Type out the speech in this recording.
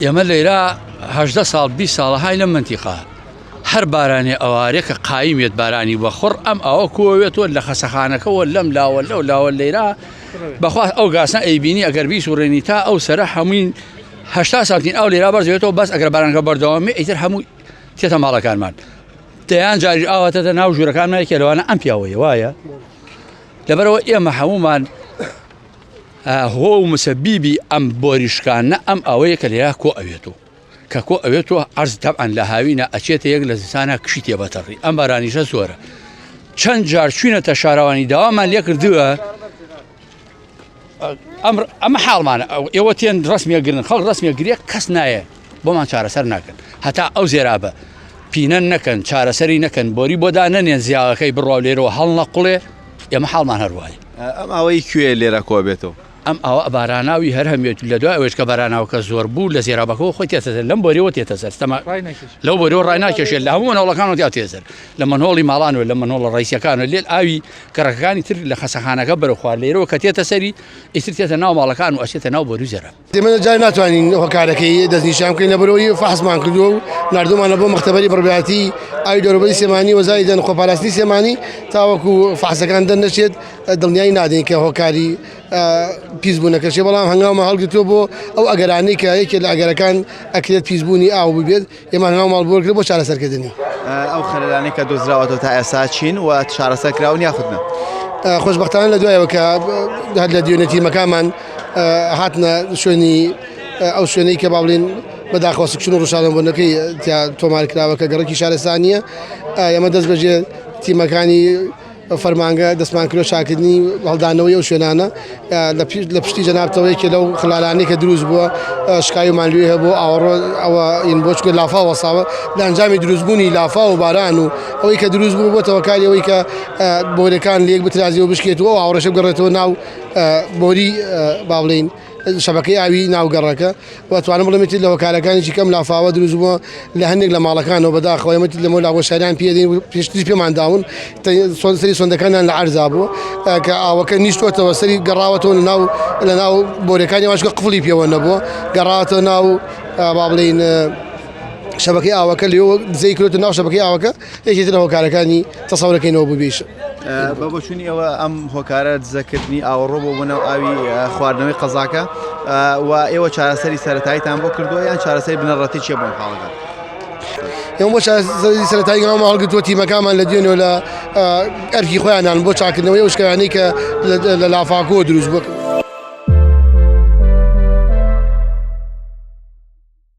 ئێمە لەیرا 18 ساڵ 20 ساڵە های لەم منتیقا هەر بارانێ ئەوارێ کە قایمێت بارانی بەخڕ ئەم ئاوە کۆوێتەوە لە خەسەخانەکەەوە لەم لاوە لەو لاوە لەیرا بەخوا ئەو گاسە ئەیبینی ئەگەر بیسوڕێنی تا ئەو سەرە هەمووی هەشتا سانتین ئاو لێرا بەرزێتەوە بەس ئەگەر بارانەکە بەردەوامی ئیتر هەموو تێتە ماڵەکانمان دەیان جاری ئاواتەتە ناو ژوورەکانمان یەکێ لەوانە ئەم پیاوەیە وایە لەبەرەوە ئێمە هەمومان هۆ و مسەبیبی ئەم بۆریشکانە ئەم ئەوەیە کە لێرا کۆ ئەوێتەوە کە کۆ ئەوێتەوە عرض تەبعەن لە هاوینە ئەچێتە یەک لە زستانە کشی تێبەتەڕی ئەم بارانیشە زۆرە چەند جار چوینەتە شارەوانی داوامان لێ کردووە ئەمە حاڵمانە ئێوە تێن ڕسمیە گرن خەڵک ڕسمیە گرێ کەس نایە بۆمان چارەسەر ناکەن هەتا ئەو زێرابە پینە نەکەن چارەسەری نەکەن بۆری بۆدا نەنێن زیاوەکەی بڕوا لێرەوە هەڵ نەقڵێ ئێمە حاڵمان هەروایە ئەم ئاوەی کوێ لێرە کۆبێتەوە ئەم ئاوە باراناوی هەر هەمێت لە دوای ئەوەش کە باراناوەکە زۆر بوو لە زێرابەکەەوە خۆی تێتە لەم بۆریەوە تێتە سەر تەما لەو بۆریەوە ڕای ناکێشێت لە هەموو مەنۆڵەکانەوە تیا تێزەر لە مەنۆڵی ماڵان و لە مەنۆڵە ڕیسەکان و لێل ئاوی گەڕەکەکانی تر لە خەسەخانەکە بەرەو خوار لێرەوە کە تێتە سەری ئیتر تێتە ناو ماڵەکان و ئەچێتە ناو بۆری زەرە. ئێمە جار ناتوانین هۆکارەکەی دەستنیشان بکەین لەبەرەوەی فەحسمان کردووە و ناردومانە بۆ مەختەبەری بڕبیاتی ئاوی دەوروبەری سلێمانی وەزاری دەن خۆپاراستنی سلێمانی تاوەکو فەحسەکان دەرنەچێت دڵنیایی نادەین کە هۆکاری پیسبوونەکەشی بەڵام هەنگاومان هەڵگرتووە بۆ ئەو ئەگەرانەی کە یەکێ لە ئەگەرەکان ئەکرێت پیسبوونی ئاو ببێت ئێمە هەنگاومان بۆ بۆ چارەسەرکردنی. ئەو خەلەلانەی کە دۆزراوەتەوە تا ئێستا چین و چارەسەر کراون یاخود نا؟ خۆشبەختانە لە دوایەوە کە هەر لە دوێنێ تیمەکانمان هاتنە شوێنی ئەو شوێنەی کە با بڵێین بەداخەوە سکچون و ڕوشانەبوونەکەی تیا تۆمار کراوە کە گەڕەکی شارستانیە ئێمە دەست بەجێ تیمەکانی فەرمانگە دەستمان کردوە چاکردنی هەڵدانەوەی ئەو شوێنانە لە پشتی جەنابتەوە یەکێ لەو خلالانەی کە دروست بووە شکایومان لێ هەبوو ئاوەڕۆ ئەوە این بۆ چکە لافا وەساوە لە ئەنجامی دروستبوونی لافا و باران و ئەوەی کە دروست بوو بۆتەوە کاری ئەوەی کە بۆرەکان لێک بترازی و بشکێت و ئەو ئاوڕەشە بگەڕێتەوە ناو بۆری با بڵێین شەبەکەی ئاوی ناو گەڕەکە و توانم بڵێم یەکێک لە هۆکارەکانیشی کەم لافاوە دروست بووە لە هەندێک لە ماڵەکانەوە بەداخەوە ئێمە لەمە لاوەشاریان پێدەین پێشتریش پێمان داون سەری سۆندەکانیان لە عەرزا بووە کە ئاوەکە نیشتوەتەوە سەری گەڕاوەتەوە لە ناو لە ناو بۆرەکانی واشکە قفڵی پێوە نەبووە گەڕاوەتەوە ناو با بڵێین شەبەکەی ئاوەکە لێەوە دزەی کرێتە ناو شەبەکەی ئاوەکە یەکێتر لە هۆکارەکانی تەسەورەکەینەوە بوو بیش. بە بۆچوونی ئێوە ئەم هۆکارە دزەکردنی ئاوەڕۆ بۆ بۆ ناو ئاوی خواردنەوەی قەزاکە و ئێوە چارەسەری سەتاییتان بۆ کردووە یان چارەسەری بنەڕەتی چیە بۆ حاڵەکە؟ ئێمە بۆ چارەسەری سەرەتایی گەڵمان هەڵگرتووە تیمەکانمان لە دوێنێ لە ئەرکی خۆیانان بۆ چاکردنەوەی ئەو شکایانەی کە لە لافاکۆ دروست بووە.